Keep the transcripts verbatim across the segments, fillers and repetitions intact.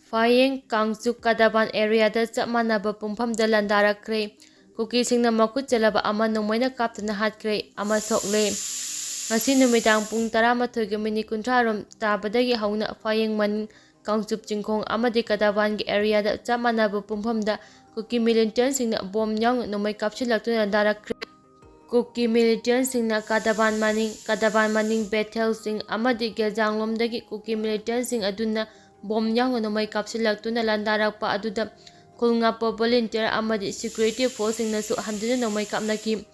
ꯐꯥꯌꯦꯡ, ꯀꯥꯡꯆꯨꯞ, ꯀꯗꯥꯕꯥꯟ ꯑꯦꯔꯤꯌꯥꯗ ꯆꯞ ꯃꯥꯟꯅꯕ ꯄꯨꯡꯐꯝꯗ ꯂꯥꯟꯗꯥꯔꯛꯈ꯭ꯔꯦ꯫ ꯀꯨꯀꯤꯁꯤꯡꯅ ꯃꯈꯨꯠ ꯆꯜꯂꯕ ꯑꯃ ꯅꯣꯡꯃꯩꯅ ꯀꯥꯞꯇꯨꯅ ꯍꯥꯠꯈ꯭ꯔꯦ꯫ ꯑꯃ ꯁꯣꯛꯂꯦ꯫ ꯉꯁꯤ ꯅꯨꯃꯤꯗꯥꯡ ꯄꯨꯡ ꯇꯔꯥꯃꯥꯊꯣꯏꯒꯤ ꯃꯤꯅꯤꯠ ꯀꯨꯟꯊ꯭ꯔꯥ ꯔꯣꯝ ꯇꯥꯕꯗꯒꯤ ꯍꯧꯅ ꯐꯥꯌꯦꯡ ꯃꯅꯤꯡ, ꯀꯥꯡꯆꯨꯞ ꯆꯤꯡꯈꯣꯡ ꯑꯃꯗꯤ ꯀꯗꯥꯕꯥꯟꯒꯤ ꯑꯦꯔꯤꯌꯥꯗ ꯆꯞ ꯃꯥꯟꯅꯕ ꯄꯨꯡꯐꯝꯗ ꯀꯨꯀꯤ ꯃꯤꯂꯤꯇꯦꯟꯁꯤꯡꯅ ꯕꯣꯝ ꯌꯥꯎꯅ ꯅꯣꯡꯃꯩ ꯀꯥꯞꯁꯤꯜꯂꯛꯇꯨꯅ ꯂꯥꯟꯗꯥꯔꯛꯈ꯭ꯔꯦ꯫ ꯀꯨꯀꯤ ꯃꯤꯂꯤꯇꯦꯟꯁꯤꯡꯅ ꯀꯗꯥꯕꯥꯟ ꯃꯅꯤꯡ, ꯀꯗꯥꯕꯥꯟ ꯃꯅꯤꯡ ꯕꯦꯊꯦꯜꯁꯤꯡ ꯑꯃꯗꯤ ꯒꯦꯜꯖꯥꯡꯂꯣꯝꯗꯒꯤ ꯀꯨꯀꯤ ꯃꯤꯂꯤꯇꯦꯟꯁꯤꯡ ꯑꯗꯨꯅ ꯕꯣꯝ ꯌꯥꯎꯅ ꯅꯣꯡꯃꯩ ꯀꯥꯞꯁꯤꯜꯂꯛꯇꯨꯅ ꯂꯥꯟꯗꯥꯔꯛꯄ ꯑꯗꯨꯗ ꯈꯨꯜ ꯉꯥꯛꯄ ꯚꯣꯂꯨꯟꯇꯤꯌꯔ ꯑꯃꯗꯤ ꯁꯦꯀ꯭ꯌꯨꯔꯤꯇꯤ ꯐꯣꯔꯁꯁꯤꯡꯅꯁꯨ ꯍꯟꯗꯨꯅ ꯅꯣꯡꯃꯩ ꯀꯥꯞꯅꯈꯤ꯫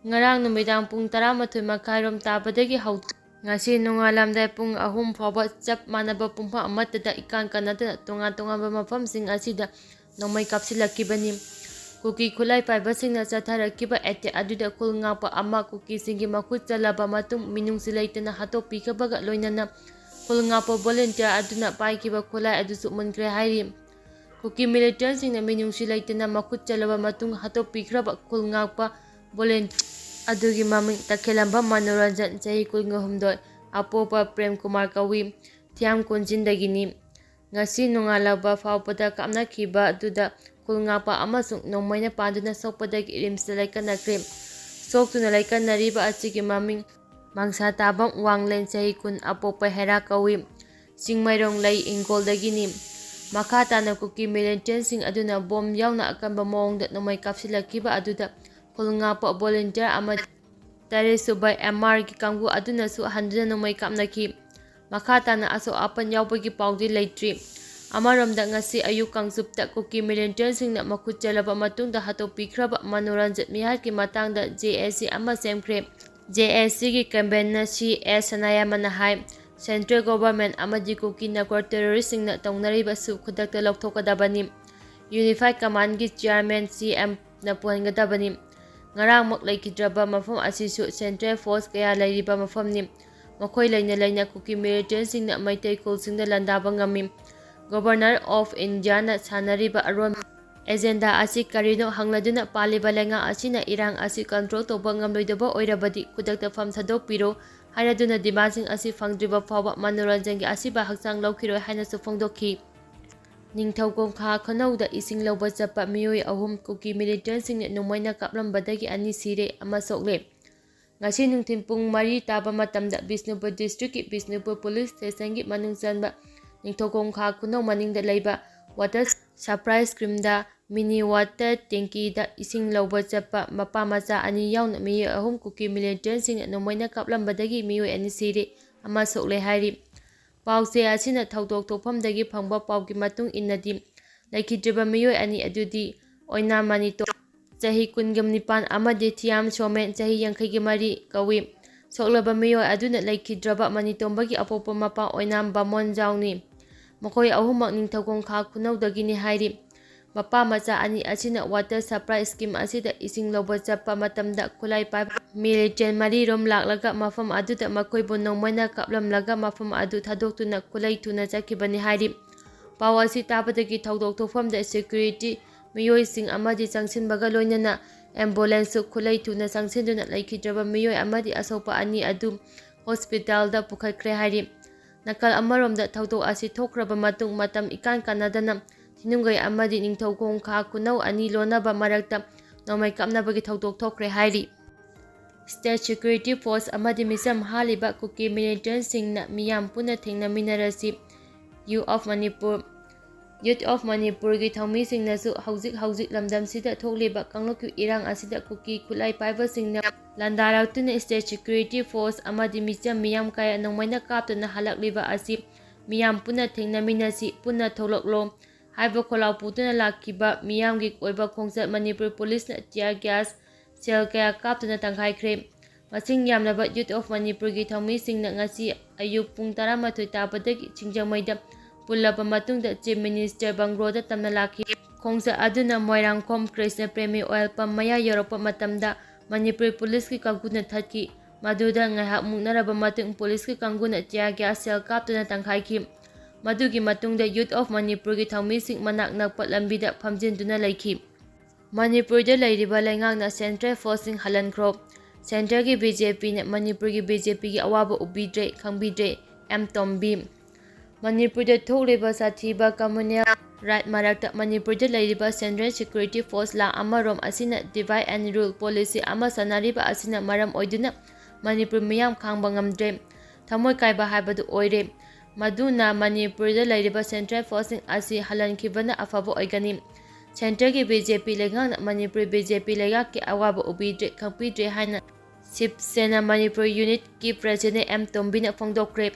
ꯉꯔꯥꯡ ꯅꯨꯃꯤꯗꯥꯡ ꯄꯨꯡ ꯇꯔꯥꯃꯥꯊꯣꯏ ꯃꯈꯥꯏꯔꯣꯝ ꯇꯥꯕꯗꯒꯤ ꯍꯧ-, ꯉꯁꯤ ꯅꯣꯡꯉꯥꯜꯂꯝꯗꯥꯏ ꯄꯨꯡ ꯑꯍꯨꯝ ꯐꯥꯎꯕ ꯆꯞ ꯃꯥꯟꯅꯕ ꯄꯨꯡꯐꯝ ꯑꯃꯠꯇꯗ ꯏꯀꯥꯟ ꯀꯥꯟꯅꯗꯅ ꯇꯣꯉꯥꯟ ꯇꯣꯉꯥꯟꯕ ꯃꯐꯝꯁꯤꯡ ꯑꯁꯤꯗ ꯅꯣꯡꯃꯩ ꯀꯥꯞꯁꯤꯜꯂꯛꯈꯤꯕꯅꯤ꯫ ꯀꯨꯀꯤ ꯈꯨꯠꯂꯥꯏ ꯄꯥꯏꯕꯁꯤꯡꯅ ꯆꯠꯊꯔꯛꯈꯤꯕ ꯑꯦꯇꯦꯛ ꯑꯗꯨꯗ ꯈꯨꯜ ꯉꯥꯛꯄ ꯑꯃ ꯀꯨꯀꯤꯁꯤꯡꯒꯤ ꯃꯈꯨꯠ ꯆꯜꯂꯕ ꯃꯇꯨꯡ ꯃꯤꯅꯨꯡꯁꯤ ꯂꯩꯇꯅ ꯍꯥꯠꯇꯣꯛꯄꯤꯈꯤꯕꯒ ꯂꯣꯏꯅꯅ ꯈꯨꯜ ꯉꯥꯛꯄ ꯚꯣꯂꯨꯟꯇꯤꯌꯔ ꯑꯗꯨꯅ ꯄꯥꯏꯈꯤꯕ ꯈꯨꯠꯂꯥꯏ ꯑꯗꯨꯁꯨ ꯃꯨꯟꯈ꯭ꯔꯦ ꯍꯥꯏꯔꯤ꯫ ꯀꯨꯀꯤ ꯃꯤꯂꯤꯇꯦꯟꯁꯤꯡꯅ ꯃꯤꯅꯨꯡꯁꯤ ꯂꯩꯇꯅ ꯃꯈꯨꯠ ꯆꯜꯂꯕ ꯃꯇꯨꯡ ꯍꯥꯠꯇꯣꯛꯄꯤꯈ꯭ꯔꯕ ꯈꯨꯜ ꯉꯥꯛꯄ ꯚꯣꯂꯨꯟꯇꯤꯌꯔ ꯑꯗꯨꯒꯤ ꯃꯃꯤꯡ ꯇꯈꯦꯂꯝꯕꯝ ꯃꯅꯣꯔꯟꯖꯟ, ꯆꯍꯤ ꯀꯨꯟꯒ ꯍꯨꯝꯗꯣꯏ, ꯑꯄꯣꯛꯄ ꯄ꯭ꯔꯦꯝ ꯀꯨꯃꯥꯔ ꯀꯧꯏ, ꯊꯤꯌꯥꯝ ꯀꯣꯟꯖꯤꯟꯗꯒꯤꯅꯤ꯫ ꯉꯁꯤ ꯅꯣꯡꯉꯥꯜꯂꯕ ꯐꯥꯎꯕꯗ ꯀꯥꯞꯅꯈꯤꯕ ꯑꯗꯨꯗ ꯈꯨꯜ ꯉꯥꯛꯄ ꯑꯃꯁꯨꯡ ꯅꯣꯡꯃꯩꯅ ꯄꯥꯟꯗꯨꯅ ꯁꯣꯛꯄꯗꯒꯤ ꯔꯤꯝꯁꯇ ꯂꯥꯏꯀꯠꯅꯈ꯭ꯔꯦ꯫ ꯁꯣꯛꯇꯨꯅ ꯂꯥꯏꯀꯠꯅꯔꯤꯕ ꯑꯁꯤꯒꯤ ꯃꯃꯤꯡ ꯃꯥꯡꯁꯥ ꯇꯥꯕꯝ ꯋꯥꯡꯂꯦꯟ, ꯆꯍꯤ ꯀꯨꯟ, ꯑꯄꯣꯛꯄ ꯍꯦꯔꯥ ꯀꯧꯏ꯫ ꯆꯤꯡꯃꯩꯔꯣꯡ ꯂꯩ ꯏꯪꯈꯣꯜꯗꯒꯤꯅꯤ꯫ ꯃꯈꯥ ꯇꯥꯅ ꯀꯨꯀꯤ ꯃꯤꯂꯤꯇꯦꯟꯁꯤꯡ ꯑꯗꯨꯅ ꯕꯣꯝ ꯌꯥꯎꯅ ꯑꯀꯟꯕ ꯃꯑꯣꯡꯗ ꯅꯣꯡꯃꯩ ꯀꯥꯞꯁꯤꯜꯂꯛꯈꯤꯕ ꯑꯗꯨꯗ ꯈꯨꯜ ꯉꯥꯛꯄ ꯚꯣꯂꯨꯟꯇꯤꯌꯔ ꯑꯃ ꯇꯔꯦꯠ ꯁꯨꯕ ꯑꯦꯝ ꯑꯥꯔꯒꯤ ꯀꯥꯡꯕꯨ ꯑꯗꯨꯅꯁꯨ ꯍꯟꯗꯨꯅ ꯅꯣꯡꯃꯩ ꯀꯥꯞꯅꯈꯤ꯫ ꯃꯈꯥ ꯇꯥꯅ ꯑꯁꯣꯛ ꯑꯄꯟ ꯌꯥꯎꯕꯒꯤ ꯄꯥꯎꯗꯤ ꯂꯩꯇ꯭ꯔꯤ꯫ ꯑꯃꯔꯣꯝꯗ ꯉꯁꯤ ꯑꯌꯨꯛ ꯀꯥꯡꯆꯨꯞꯇ ꯀꯨꯀꯤ ꯃꯤꯂꯤꯇꯦꯟꯁꯤꯡꯅ ꯃꯈꯨꯠ ꯆꯜꯂꯕ ꯃꯇꯨꯡꯗ ꯍꯥꯠꯇꯣꯛꯄꯤꯈ꯭ꯔꯕ ꯃꯅꯣꯔꯟꯖꯟ ꯃꯤꯍꯥꯠꯀꯤ ꯃꯇꯥꯡꯗ ꯖꯦ ꯑꯦ ꯁꯤ ꯑꯃ ꯁꯦꯝꯈ꯭ꯔꯦ꯫ ꯖꯦ ꯑꯦ ꯁꯤꯒꯤ ꯀꯟꯚꯦꯅꯔ ꯁꯤ ꯑꯦꯁ ꯁꯅꯥꯌꯥꯃꯅ ꯍꯥꯏ, ꯁꯦꯟꯇ꯭ꯔꯦꯜ ꯒꯣꯚꯔꯟꯃꯦꯟꯠ ꯑꯃꯗꯤ ꯀꯨꯀꯤ ꯅꯥꯒꯣꯔ ꯇꯦꯔꯣꯔꯤꯁꯁꯤꯡꯅ ꯇꯧꯅꯔꯤꯕꯁꯨ ꯈꯨꯗꯛꯇ ꯂꯧꯊꯣꯛꯀꯗꯕꯅꯤ꯫ ꯌꯨꯅꯤꯐꯥꯏꯗ ꯀꯃꯥꯟꯗꯒꯤ ꯆꯤꯌꯥꯔꯃꯦꯟ ꯁꯤ ꯑꯦꯝꯅ ꯄꯨꯍꯟꯒꯗꯕꯅꯤ꯫ ꯉꯔꯥꯡꯃꯛ ꯂꯩꯈꯤꯗ꯭ꯔꯕ ꯃꯐꯝ ꯑꯁꯤꯁꯨ ꯁꯦꯟꯇ꯭ꯔꯦꯜ ꯐꯣꯔꯁ ꯀꯌꯥ ꯂꯩꯔꯤꯕ ꯃꯐꯝꯅꯤ꯫ ꯃꯈꯣꯏ ꯂꯩꯅ ꯂꯩꯅ ꯀꯨꯀꯤ ꯃꯤꯂꯤꯇꯦꯟꯁꯤꯡꯅ ꯃꯩꯇꯩ ꯈꯨꯜꯁꯤꯡꯗ ꯂꯥꯟꯗꯥꯕ ꯉꯝꯃꯤ꯫ ꯒꯣꯚꯔꯅꯔ ꯑꯣꯐ ꯏꯟꯗꯤꯌꯥꯅ ꯁꯥꯟꯅꯔꯤꯕ ꯑꯔꯣꯟꯕ ꯑꯦꯖꯦꯟꯗꯥ ꯑꯁꯤ ꯀꯔꯤꯅꯣ ꯍꯪꯂꯗꯨꯅ ꯄꯥꯜꯂꯤꯕ ꯂꯩꯉꯥꯛ ꯑꯁꯤꯅ ꯏꯔꯥꯡ ꯑꯁꯤ ꯀꯟꯇ꯭ꯔꯣꯜ ꯇꯧꯕ ꯉꯝꯂꯣꯏꯗꯕ ꯑꯣꯏꯔꯕꯗꯤ ꯈꯨꯗꯛꯇ ꯐꯝ ꯊꯥꯗꯣꯛꯄꯤꯔꯣ ꯍꯥꯏꯔꯗꯨꯅ ꯗꯤꯃꯥꯟꯁꯤꯡ ꯑꯁꯤ ꯐꯪꯗ꯭ꯔꯤꯕ ꯐꯥꯎꯕ ꯃꯅꯣꯔꯟꯖꯟꯒꯤ ꯑꯁꯤꯕ ꯍꯛꯆꯥꯡ ꯂꯧꯈꯤꯔꯣꯏ ꯍꯥꯏꯅꯁꯨ ꯐꯣꯡꯗꯣꯛꯈꯤ꯫ ꯅꯤꯡꯊꯧꯈꯣꯡ ꯈꯥ ꯈꯨꯅꯧꯗ ꯏꯁꯤꯡ ꯂꯧꯕ ꯆꯠꯄ ꯃꯤꯑꯣꯏ ꯑꯍꯨꯝ ꯀꯨꯀꯤ ꯃꯤꯂꯤꯇꯦꯟꯁꯤꯡꯅ ꯅꯣꯡꯃꯩꯅ ꯀꯥꯞꯂꯝꯕꯗꯒꯤ ꯑꯅꯤ ꯁꯤꯔꯦ, ꯑꯃ ꯁꯣꯛꯂꯦ꯫ ꯉꯁꯤ ꯅꯨꯡꯊꯤꯜ ꯄꯨꯡ ꯃꯔꯤ ꯇꯥꯕ ꯃꯇꯝꯗ ꯕꯤꯁꯅꯨꯄꯨꯔ ꯗꯤꯁꯇ꯭ꯔꯤꯛꯀꯤ ꯕꯤꯁꯅꯨꯄꯨꯔ ꯄꯨꯂꯤꯁ ꯁ꯭ꯇꯦꯁꯟꯒꯤ ꯃꯅꯨꯡ ꯆꯟꯕ ꯅꯤꯡꯊꯧꯈꯣꯡ ꯈꯥ ꯈꯨꯅꯧ ꯃꯅꯤꯡꯗ ꯂꯩꯕ ꯋꯥꯇꯔ ꯁꯄ꯭ꯂꯥꯏ ꯁ꯭ꯀꯤꯝꯗ ꯃꯤꯅꯤ ꯋꯥꯇꯔ ꯇꯦꯡꯀꯤꯗ ꯏꯁꯤꯡ ꯂꯧꯕ ꯆꯠꯄ ꯃꯄꯥ ꯃꯆꯥ ꯑꯅꯤ ꯌꯥꯎꯅ ꯃꯤꯑꯣꯏ ꯑꯍꯨꯝ ꯀꯨꯀꯤ ꯃꯤꯂꯤꯇꯦꯟꯁꯤꯡꯅ ꯅꯣꯡꯃꯩꯅ ꯀꯥꯞꯂꯝꯕꯗꯒꯤ ꯃꯤꯑꯣꯏ ꯑꯅꯤ ꯁꯤꯔꯦ, ꯑꯃ ꯁꯣꯛꯂꯦ ꯍꯥꯏꯔꯤ꯫ ꯄꯥꯎꯆꯦ ꯑꯁꯤꯅ ꯊꯧꯗꯣꯛ ꯊꯣꯛꯐꯝꯗꯒꯤ ꯐꯪꯕ ꯄꯥꯎꯒꯤ ꯃꯇꯨꯡ ꯏꯟꯅꯗꯤ, ꯂꯩꯈꯤꯗ꯭ꯔꯕ ꯃꯤꯑꯣꯏ ꯑꯅꯤ ꯑꯗꯨꯗꯤ ꯑꯣꯏꯅꯥꯝ ꯃꯅꯤꯇꯣ, ꯆꯍꯤ ꯀꯨꯟꯒ ꯅꯤꯄꯥꯟ, ꯑꯃꯗꯤ ꯊꯤꯌꯥꯝ ꯁꯣꯃꯦꯟ, ꯆꯍꯤ ꯌꯥꯡꯈꯩꯒ ꯃꯔꯤ ꯀꯧꯏ꯫ ꯁꯣꯛꯂꯕ ꯃꯤꯑꯣꯏ ꯑꯗꯨꯅ ꯂꯩꯈꯤꯗ꯭ꯔꯕ ꯃꯅꯤꯇꯣꯝꯕꯒꯤ ꯑꯄꯣꯛꯄ ꯃꯄꯥ ꯑꯣꯏꯅꯥꯝ ꯕꯥꯃꯣꯟ ꯖꯥꯎꯅꯤ꯫ ꯃꯈꯣꯏ ꯑꯍꯨꯝꯃꯛ ꯅꯤꯡꯊꯧꯈꯣꯡ ꯈꯥ ꯈꯨꯅꯧꯗꯒꯤꯅꯤ ꯍꯥꯏꯔꯤ꯫ ꯃꯄꯥ ꯃꯆꯥ ꯑꯅꯤ ꯑꯁꯤꯅ ꯋꯥꯇꯔ ꯁꯄ꯭ꯂꯥꯏ ꯁ꯭ꯀꯤꯝ ꯑꯁꯤꯗ ꯏꯁꯤꯡ ꯂꯧꯕ ꯆꯠꯄ ꯃꯇꯝꯗ ꯈꯨꯠꯂꯥꯏ ꯄꯥꯏꯕ ꯃꯤꯂꯤꯇꯦꯟ ꯃꯔꯤꯔꯣꯝ ꯂꯥꯛꯂꯒ ꯃꯐꯝ ꯑꯗꯨꯗ ꯃꯈꯣꯏꯕꯨ ꯅꯣꯡꯃꯩꯅ ꯀꯥꯞꯂꯝꯂꯒ ꯃꯐꯝ ꯑꯗꯨ ꯊꯥꯗꯣꯛꯇꯨꯅ ꯈꯨꯠꯂꯩ ꯊꯨꯅ ꯆꯠꯈꯤꯕꯅꯤ ꯍꯥꯏꯔꯤ꯫ ꯄꯥꯎ ꯑꯁꯤ ꯇꯥꯕꯗꯒꯤ ꯊꯧꯗꯣꯛ ꯊꯣꯛꯐꯝꯗ ꯁꯦꯀ꯭ꯌꯨꯔꯤꯇꯤ ꯃꯤꯑꯣꯏꯁꯤꯡ ꯑꯃꯗꯤ ꯆꯪꯁꯤꯟꯕꯒ ꯂꯣꯏꯅꯅ ꯑꯦꯝꯕꯨꯂꯦꯟꯁꯁꯨ ꯈꯨꯠꯂꯩ ꯊꯨꯅ ꯆꯪꯁꯤꯟꯗꯨꯅ ꯂꯩꯈꯤꯗ꯭ꯔꯕ ꯃꯤꯑꯣꯏ ꯑꯃꯗꯤ ꯑꯁꯣꯛꯄ ꯑꯅꯤ ꯑꯗꯨ ꯍꯣꯁꯄꯤꯇꯥꯜꯗ ꯄꯨꯈꯠꯈ꯭ꯔꯦ ꯍꯥꯏꯔꯤ꯫ ꯅꯥꯀꯜ ꯑꯃꯔꯣꯝꯗ ꯊꯧꯗꯣꯛ ꯑꯁꯤ ꯊꯣꯛꯈ꯭ꯔꯕ ꯃꯇꯨꯡ ꯃꯇꯝ ꯏꯀꯥꯟ ꯀꯥꯟꯅꯗꯅ ꯊꯤꯅꯨꯡꯒꯩ ꯑꯃꯗꯤ ꯅꯤꯡꯊꯧꯈꯣꯡ ꯈꯥ ꯈꯨꯅꯧ ꯑꯅꯤ ꯂꯣꯟꯅꯕ ꯃꯔꯛꯇ ꯅꯣꯡꯃꯩ ꯀꯥꯞꯅꯕꯒꯤ ꯊꯧꯗꯣꯛ ꯊꯣꯛꯈ꯭ꯔꯦ ꯍꯥꯏꯔꯤ꯫ ꯁ꯭ꯇꯦꯠ ꯁꯦꯀ꯭ꯌꯨꯔꯤꯇꯤ ꯐꯣꯔꯁ ꯑꯃꯗꯤ ꯃꯤꯆꯝ ꯍꯥꯠꯂꯤꯕ ꯀꯨꯀꯤ ꯃꯤꯂꯤꯇꯦꯟꯁꯤꯡꯅ ꯃꯤꯌꯥꯝ ꯄꯨꯟꯅ ꯊꯦꯡꯅꯃꯤꯟꯅꯔꯁꯤ꯫ Youth of Manipur, youth of ꯃꯅꯤꯄꯨꯔꯒꯤ ꯊꯧꯃꯤꯁꯤꯡꯅꯁꯨ ꯍꯧꯖꯤꯛ ꯍꯧꯖꯤꯛ ꯂꯝꯗꯝꯁꯤꯗ ꯊꯣꯛꯂꯤꯕ ꯀꯥꯡꯂꯨꯞꯀꯤ ꯏꯔꯥꯡ ꯑꯁꯤꯗ ꯀꯨꯀꯤ ꯈꯨꯠꯂꯥꯏ ꯄꯥꯏꯕꯁꯤꯡꯅ ꯂꯥꯟꯗꯥꯔꯛꯇꯨꯅ ꯁ꯭ꯇꯦꯠ ꯁꯦꯀ꯭ꯌꯨꯔꯤꯇꯤ ꯐꯣꯔꯁ ꯑꯃꯗꯤ ꯃꯤꯆꯝ ꯃꯤꯌꯥꯝ ꯀꯌꯥ ꯅꯣꯡꯃꯩꯅ ꯀꯥꯞꯇꯨꯅ ꯍꯜꯂꯛꯂꯤꯕ ꯑꯁꯤ ꯃꯤꯌꯥꯝ ꯄꯨꯟꯅ ꯊꯦꯡꯅꯃꯤꯟꯅꯁꯤ, ꯄꯨꯟꯅ ꯊꯣꯛꯂꯛꯂꯣ ꯍꯥꯏꯕ ꯈꯣꯜꯂꯥꯎ ꯄꯨꯗꯨꯅ ꯂꯥꯛꯈꯤꯕ ꯃꯤꯌꯥꯝꯒꯤ ꯑꯣꯏꯕ ꯈꯣꯡꯆꯠ ꯃꯅꯤꯄꯨꯔ ꯄꯨꯂꯤꯁꯅ tear gas shell ꯀꯌꯥ ꯀꯥꯞꯇꯨꯅ ꯇꯪꯈꯥꯏꯈ꯭ꯔꯦ꯫ ꯃꯁꯤꯡ ꯌꯥꯝꯂꯕ ꯌꯨꯠ ꯑꯣꯐ ꯃꯅꯤꯄꯨꯔꯒꯤ ꯊꯧꯃꯤꯁꯤꯡꯅ ꯉꯁꯤ ꯑꯌꯨꯛ ꯄꯨꯡ ꯇꯔꯥꯃꯥꯊꯣꯏ ꯇꯥꯕꯗꯒꯤ ꯁꯤꯡꯖꯃꯩꯗ ꯄꯨꯜꯂꯕ ꯃꯇꯨꯡꯗ ꯆꯤꯐ ꯃꯤꯅꯤꯁꯇꯔ ꯕꯪꯒ꯭ꯂꯣꯗ ꯇꯝꯅ ꯂꯥꯛꯈꯤ꯫ ꯈꯣꯡꯆꯠ ꯑꯗꯨꯅ ꯃꯣꯏꯔꯥꯡꯈꯣꯝ ꯀ꯭ꯔꯤꯁꯅ ꯄ꯭ꯔꯦꯃꯤ ꯑꯣꯏꯜ ꯄꯝ ꯃꯌꯥ ꯌꯧꯔꯛꯄ ꯃꯇꯝꯗ ꯃꯅꯤꯄꯨꯔ ꯄꯨꯂꯤꯁꯀꯤ ꯀꯥꯡꯕꯨꯅ ꯊꯠꯈꯤ꯫ ꯃꯗꯨꯗ ꯉꯥꯏꯍꯥꯛ ꯃꯨꯛꯅꯔꯕ ꯃꯇꯨꯡ ꯄꯨꯂꯤꯁꯀꯤ ꯀꯥꯡꯕꯨꯅ tear gas shell ꯀꯥꯞꯇꯨꯅ ꯇꯪꯈꯥꯏꯈꯤ꯫ ꯃꯗꯨꯒꯤ ꯃꯇꯨꯡꯗ ꯌꯨꯠ ꯑꯣꯐ ꯃꯅꯤꯄꯨꯔꯒꯤ ꯊꯧꯃꯤꯁꯤꯡ ꯃꯅꯥꯛ ꯅꯛꯄ ꯂꯝꯕꯤꯗ ꯐꯝꯖꯤꯟꯗꯨꯅ ꯂꯩꯈꯤ꯫ ꯃꯅꯤꯄꯨꯔꯗ ꯂꯩꯔꯤꯕ ꯂꯩꯉꯥꯛꯅ ꯁꯦꯟꯇ꯭ꯔꯦꯜ ꯐꯣꯔꯁꯁꯤꯡ ꯍꯜꯍꯟꯈ꯭ꯔꯣ꯫ ꯁꯦꯟꯇ꯭ꯔꯒꯤ ꯕꯤ ꯖꯦ ꯄꯤꯅ ꯃꯅꯤꯄꯨꯔꯒꯤ ꯕꯤ ꯖꯦ ꯄꯤꯒꯤ ꯑꯋꯥꯕ ꯎꯕꯤꯗ꯭ꯔꯦ, ꯈꯪꯕꯤꯗ꯭ꯔꯦ꯫ ꯑꯦꯝ ꯇꯣꯝꯕꯤ꯫ ꯃꯅꯤꯄꯨꯔꯗ ꯊꯣꯛꯂꯤꯕ ꯁꯥꯊꯤꯕ ꯀꯝꯃꯨꯅꯦꯜ ꯔꯥꯏꯠ ꯃꯔꯛꯇ ꯃꯅꯤꯄꯨꯔꯗ ꯂꯩꯔꯤꯕ Central Security Force ꯂꯥꯈ ꯑꯃꯔꯣꯝ ꯑꯁꯤꯅ Divide and Rule Policy ꯑꯃ ꯆꯠꯅꯔꯤꯕ ꯑꯁꯤꯅ ꯃꯔꯝ ꯑꯣꯏꯗꯨꯅ ꯃꯅꯤꯄꯨꯔ ꯃꯤꯌꯥꯝ ꯈꯥꯡꯕ ꯉꯝꯗ꯭ꯔꯦ꯫ ꯊꯃꯣꯏ ꯀꯥꯏꯕ ꯍꯥꯏꯕꯗꯨ ꯑꯣꯏꯔꯦ꯫ ꯃꯗꯨꯅ ꯃꯅꯤꯄꯨꯔꯗ ꯂꯩꯔꯤꯕ Central Forceꯁꯤꯡ ꯑꯁꯤ ꯍꯜꯍꯟꯈꯤꯕꯅ ꯑꯐꯕ ꯑꯣꯏꯒꯅꯤ꯫ Centreꯒꯤ BJP ꯂꯩꯉꯥꯛꯅ ꯃꯅꯤꯄꯨꯔ BJP ꯂꯩꯉꯥꯛꯀꯤ ꯑꯋꯥꯕ ꯎꯕꯤꯗ꯭ꯔꯦ, ꯈꯪꯕꯤꯗ꯭ꯔꯦ ꯍꯥꯏꯅ ꯁꯤꯕ ꯁꯦꯅꯥ ꯃꯅꯤꯄꯨꯔ ꯌꯨꯅꯤꯠꯀꯤ ꯄ꯭ꯔꯁꯤꯗꯦꯟ ꯑꯦꯝ ꯇꯣꯝꯕꯤꯅ ꯐꯣꯡꯗꯣꯛꯈ꯭ꯔꯦ꯫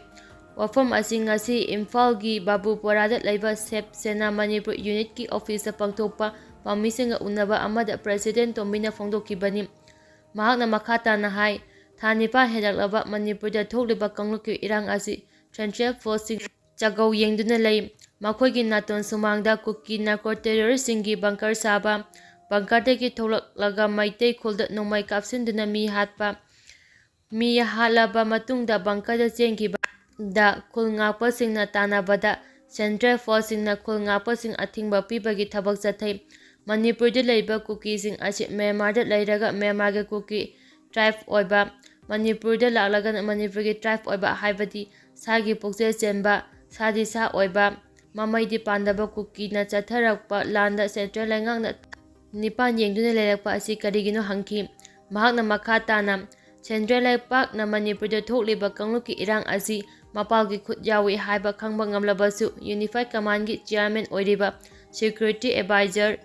ꯋꯥꯐꯝ ꯑꯁꯤ ꯉꯁꯤ ꯏꯝꯐꯥꯜꯒꯤ ꯕꯥꯕꯨꯄꯣꯔꯥꯗ ꯂꯩꯕ ꯁꯤꯕ ꯁꯦꯅꯥ ꯃꯅꯤꯄꯨꯔ ꯌꯨꯅꯤꯠꯀꯤ ꯑꯣꯐꯤꯁꯇ ꯄꯥꯡꯊꯣꯛꯄ ꯄꯥꯎꯃꯤꯁꯤꯡꯒ ꯎꯅꯕ ꯑꯃꯗ ꯄ꯭ꯔꯁꯤꯗꯦꯟ ꯇꯣꯝꯕꯤꯅ ꯐꯣꯡꯗꯣꯛꯈꯤꯕꯅꯤ꯫ ꯃꯍꯥꯛꯅ ꯃꯈꯥ ꯇꯥꯅ ꯍꯥꯏ, ꯊꯥ ꯅꯤꯄꯥꯟ ꯍꯦꯜꯂꯛꯂꯕ ꯃꯅꯤꯄꯨꯔꯗ ꯊꯣꯛꯂꯤꯕ ꯀꯥꯡꯂꯨꯞꯀꯤ ꯏꯔꯥꯡ ꯑꯁꯤ Central Forceꯁꯤꯡ ꯆꯥꯡꯒꯧ ꯌꯦꯡꯗꯨꯅ ꯂꯩ꯫ ꯃꯈꯣꯏꯒꯤ ꯅꯥꯇꯣꯟ ꯁꯨꯃꯥꯡꯗ ꯀꯨꯀꯤ narco terroristꯁꯤꯡꯒꯤ bunker ꯁꯥꯕ, bunkerꯗꯒꯤ ꯊꯣꯛꯂꯛꯂꯒ ꯃꯩꯇꯩ ꯈꯨꯜꯗ ꯅꯣꯡꯃꯩ ꯀꯥꯞꯁꯤꯟꯗꯨꯅ ꯃꯤ ꯍꯥꯠꯄ, ꯃꯤ ꯍꯥꯠꯂꯕ ꯃꯇꯨꯡꯗ bunkerꯗ ꯆꯦꯟꯈꯤꯕꯗ ꯈꯨꯜ ꯉꯥꯛꯄꯁꯤꯡꯅ ꯇꯥꯟꯅꯕꯗ Central Forceꯁꯤꯡꯅ ꯈꯨꯜ ꯉꯥꯛꯄꯁꯤꯡ ꯑꯊꯤꯡꯕ ꯄꯤꯕꯒꯤ ꯊꯕꯛ ꯆꯠꯊꯩ꯫ ꯃꯅꯤꯄꯨꯔꯗ ꯂꯩꯕ ꯀꯨꯀꯤꯁꯤꯡ ꯑꯁꯤ ꯃ꯭ꯌꯥꯟꯃꯥꯔꯗ ꯂꯩꯔꯒ ꯃ꯭ꯌꯥꯟꯃꯥꯔꯒꯤ ꯀꯨꯀꯤ tribe ꯑꯣꯏꯕ, ꯃꯅꯤꯄꯨꯔꯗ ꯂꯥꯛꯂꯒꯅ ꯃꯅꯤꯄꯨꯔꯒꯤ tribe ꯑꯣꯏꯕ, ꯍꯥꯏꯕꯗꯤ ꯁꯥꯒꯤ ꯄꯨꯛꯆꯦꯜ ꯆꯦꯟꯕ, ꯁꯥꯗꯤ ꯁꯥ ꯑꯣꯏꯕ, ꯃꯃꯩꯗꯤ ꯄꯥꯟꯗꯕ ꯀꯨꯀꯤꯅ ꯆꯠꯊꯔꯛꯄ ꯂꯥꯟꯗ Central ꯂꯩꯉꯥꯛꯅ ꯅꯤꯄꯥꯟ ꯌꯦꯡꯗꯨꯅ ꯂꯩꯔꯛꯄ ꯑꯁꯤ ꯀꯔꯤꯒꯤꯅꯣ ꯍꯪꯈꯤ꯫ ꯃꯍꯥꯛꯅ ꯃꯈꯥ ꯇꯥꯅ, Central ꯂꯩꯄꯥꯛꯅ ꯃꯅꯤꯄꯨꯔꯗ ꯊꯣꯛꯂꯤꯕ ꯀꯥꯡꯂꯨꯞꯀꯤ ꯏꯔꯥꯡ ꯑꯁꯤ ꯃꯄꯥꯜꯒꯤ ꯈꯨꯠ ꯌꯥꯎꯏ ꯍꯥꯏꯕ ꯈꯪꯕ ꯉꯝꯂꯕꯁꯨ, Unified Commandꯒꯤ chairman ꯑꯣꯏꯔꯤꯕ Security Advisor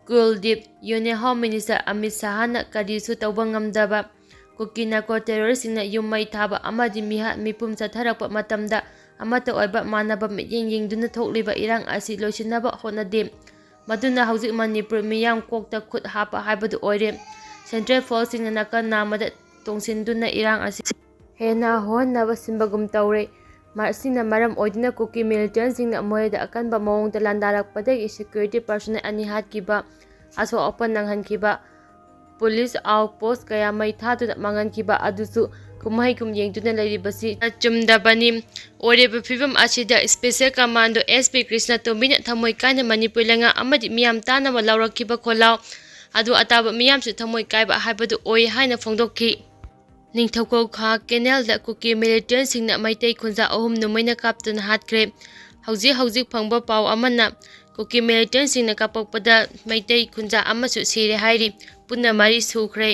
ꯀꯨꯜꯗꯤꯞ, Union Home Minister Amit ꯁꯥꯍꯅ ꯀꯔꯤꯁꯨ ꯇꯧꯕ ꯉꯝꯗꯕ, ꯀꯨꯀꯤ narco terroristꯁꯤꯡꯅ ꯌꯨꯝ ꯃꯩ ꯊꯥꯕ ꯑꯃꯗꯤ ꯃꯤꯍꯥꯠ ꯃꯤꯄꯨꯝ ꯆꯠꯊꯔꯛꯄ ꯃꯇꯝꯗ ꯑꯃꯠꯇ ꯑꯣꯏꯕ ꯃꯥꯟꯅꯕ ꯃꯤꯠꯌꯦꯡ ꯌꯦꯡꯗꯨꯅ ꯊꯣꯛꯂꯤꯕ ꯏꯔꯥꯡ ꯑꯁꯤ ꯂꯣꯏꯁꯤꯟꯅꯕ ꯍꯣꯠꯅꯗꯦ꯫ ꯃꯗꯨꯅ ꯍꯧꯖꯤꯛ ꯃꯅꯤꯄꯨꯔ ꯃꯤꯌꯥꯝ ꯀꯣꯛꯇ ꯈꯨꯠ ꯍꯥꯞꯄ ꯍꯥꯏꯕꯗꯨ ꯑꯣꯏꯔꯦ꯫ Central Forceꯁꯤꯡꯅ ꯅꯥꯀꯟ ꯅꯥꯝꯃꯗ ꯇꯣꯡꯁꯤꯟꯗꯨꯅ ꯏꯔꯥꯡ ꯑꯁꯤ ꯍꯦꯟꯅ ꯍꯧꯍꯟꯅꯕ ꯁꯤꯟꯕꯒꯨꯝ ꯇꯧꯔꯦ꯫ ꯃꯁꯤꯅ ꯃꯔꯝ ꯑꯣꯏꯗꯨꯅ ꯀꯨꯀꯤ militantꯁꯤꯡꯅ ꯃꯣꯔꯦꯗ ꯑꯀꯟꯕ ꯃꯑꯣꯡꯗ ꯂꯥꯟꯗꯥꯔꯛꯄꯗꯒꯤ security personnel ꯑꯅꯤ ꯍꯥꯠꯈꯤꯕ, ꯑꯁꯣꯛ ꯑꯄꯟ ꯅꯪꯍꯟꯈꯤꯕ, police outpost ꯀꯌꯥ ꯃꯩ ꯊꯥꯗꯨꯅ ꯃꯥꯡꯍꯟꯈꯤꯕ ꯑꯗꯨꯁꯨ ꯀꯨꯝꯍꯩ ꯀꯨꯝ ꯌꯦꯡꯗꯨꯅ ꯂꯩꯔꯤꯕꯁꯤ ꯆꯨꯝꯗꯕꯅꯤ꯫ ꯑꯣꯏꯔꯤꯕ ꯐꯤꯕꯝ ꯑꯁꯤꯗ Special Commando SP ꯀ꯭ꯔꯤꯁꯅ ꯇꯣꯝꯕꯤꯅ ꯊꯃꯣꯏ ꯀꯥꯏꯅ ꯃꯅꯤꯄꯨꯔ ꯂꯩꯉꯥꯛ ꯑꯃꯗꯤ ꯃꯤꯌꯥꯝ ꯇꯥꯅꯕ ꯂꯥꯎꯔꯛꯈꯤꯕ ꯈꯣꯜꯂꯥꯎ ꯑꯗꯨ ꯑꯇꯥꯕ ꯃꯤꯌꯥꯝꯁꯨ ꯊꯃꯣꯏ ꯀꯥꯏꯕ ꯍꯥꯏꯕꯗꯨ ꯑꯣꯏ ꯍꯥꯏꯅ ꯐꯣꯡꯗꯣꯛꯈꯤ꯫ ꯅꯤꯡꯊꯧꯀꯣꯜ ꯈꯥ canalꯗ ꯀꯨꯀꯤ militantꯁꯤꯡꯅ ꯃꯩꯇꯩ ꯈꯨꯟꯖꯥ ꯑꯍꯨꯝ ꯅꯣꯡꯃꯩꯅ ꯀꯥꯞꯇꯨꯅ ꯍꯥꯠꯈ꯭ꯔꯦ꯫ ꯍꯧꯖꯤꯛ ꯍꯧꯖꯤꯛ ꯐꯪꯕ ꯄꯥꯎ ꯑꯃꯅ ꯀꯨꯀꯤ ꯃꯤꯂꯤꯇꯦꯟꯁꯤꯡꯅ ꯀꯥꯞꯄꯛꯄꯗ ꯃꯩꯇꯩ ꯈꯨꯟꯖꯥ ꯑꯃꯁꯨ ꯁꯤꯔꯦ ꯍꯥꯏꯔꯤ꯫ ꯄꯨꯟꯅ ꯃꯔꯤ ꯁꯨꯈ꯭ꯔꯦ꯫